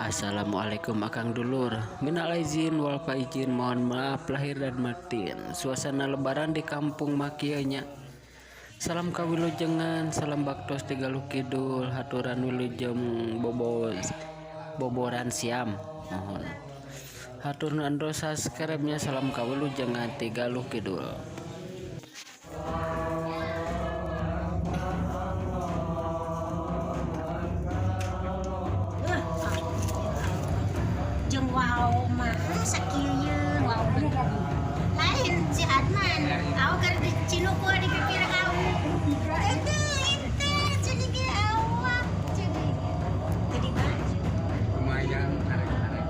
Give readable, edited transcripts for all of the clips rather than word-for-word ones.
Assalamualaikum Akang Dulur. Minal aizin wal faizin, mohon maaf lahir dan batin. Suasana Lebaran di kampung mah kieu nya. Salam kawilujengan, salam baktos ti Galuh Kidul, haturan wilujeng bobos boboran siam. Mohon hatur nuhun subscribe-nya. Salam kawilujengan ti Galuh Kidul. Jeung wow mah sakieu ye wow lain si Adnan au keur dicinuk di pipir au itu jadi ge awak jadi tadi baju. Lumayan tarik-tarik.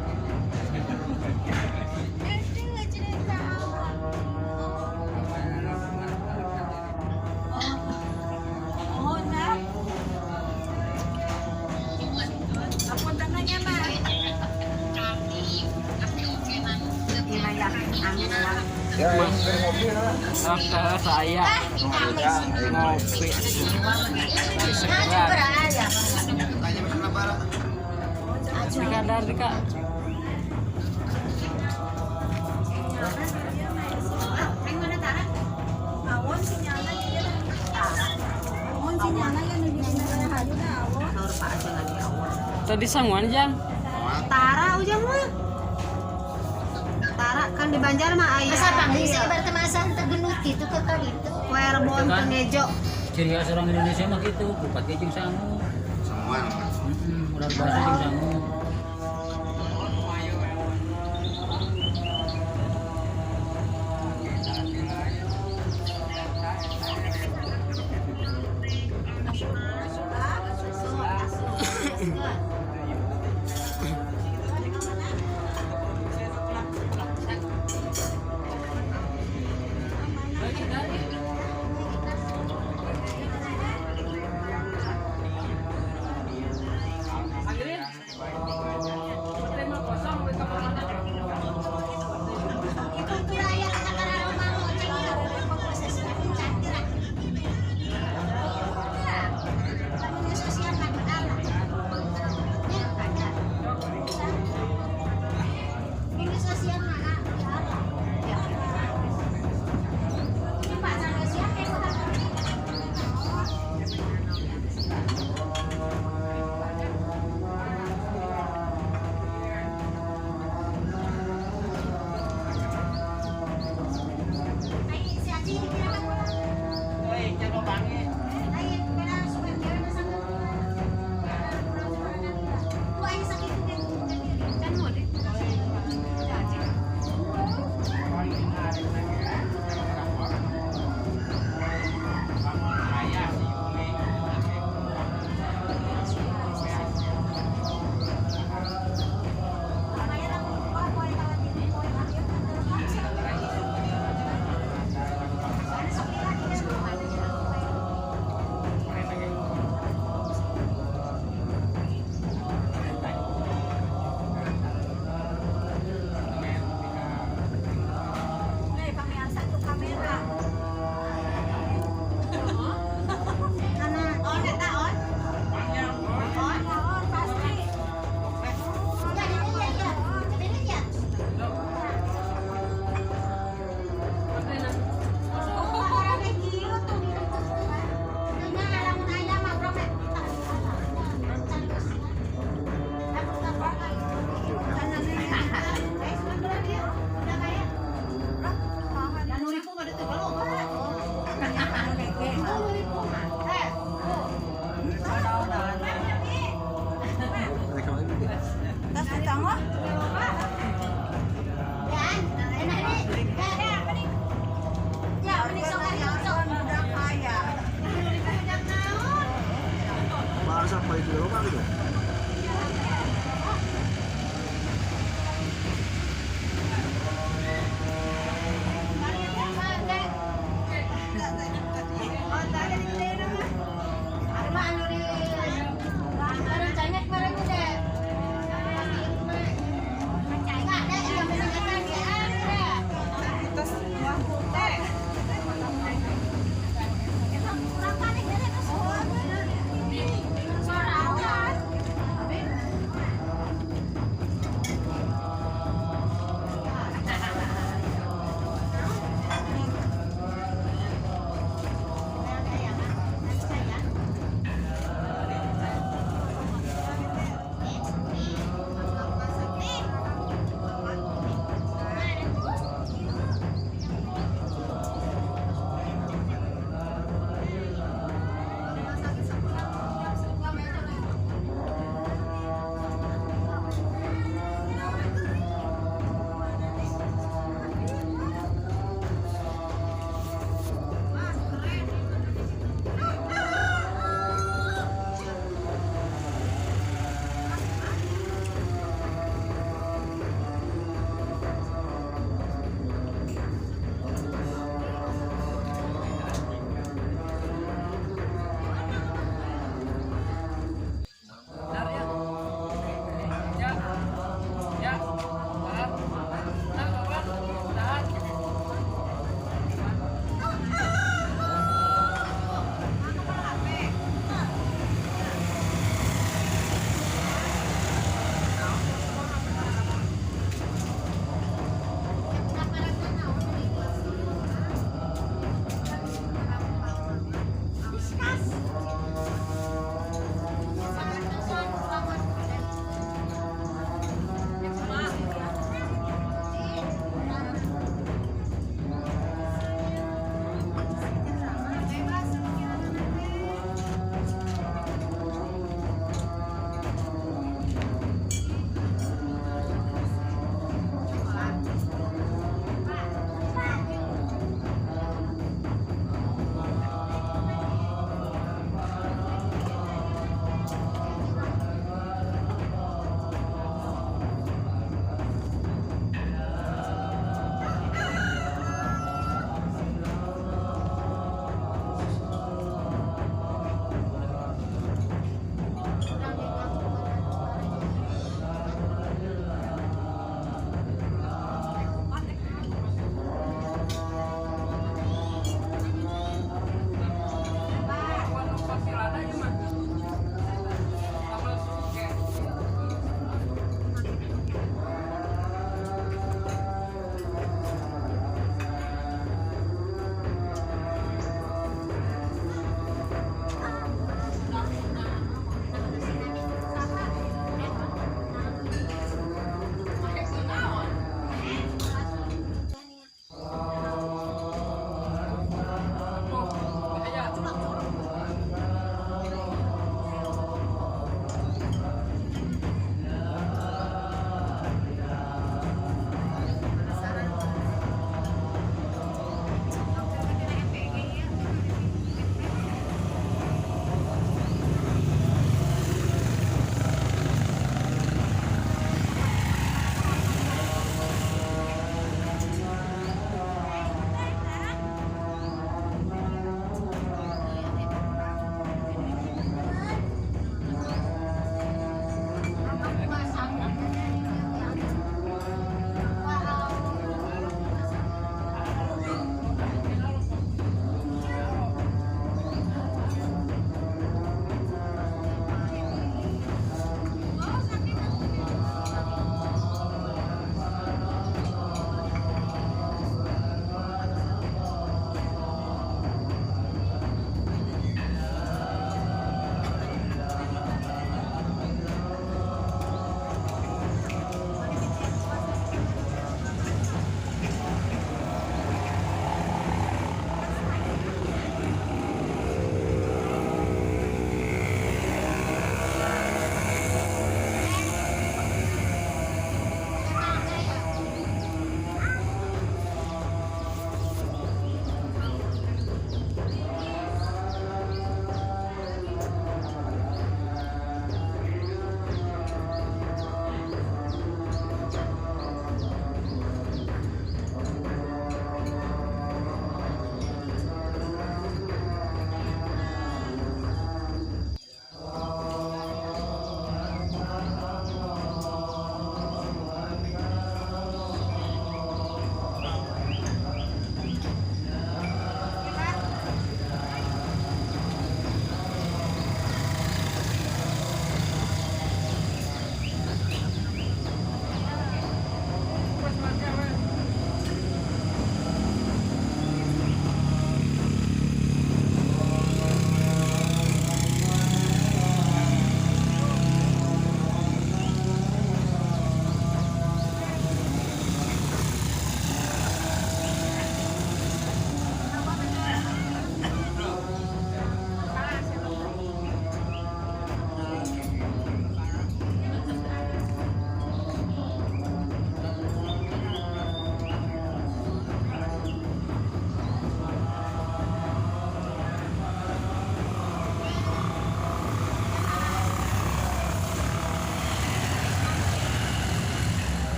Aduh, cerita awak. Oh, na. Apunta na niya, ma. Ya, ini dari mobil lah. Saya ngopi. Nah, juga ya. Dika dar dika. Awon sinyalna ieu. Awon sinyalna ya nu di hayu na awon. Tadi sanguan jang. Tara ujang mah. Tara kan di Banjar mah aya. Masa panggil saya ibarat masa henteu genut gitu ke ka ditu. Werbon tengejo. Ciri khas orang Indonesia mah gitu, kupat ge jeung sangu. Semua. Udah bahasa jeung sangu.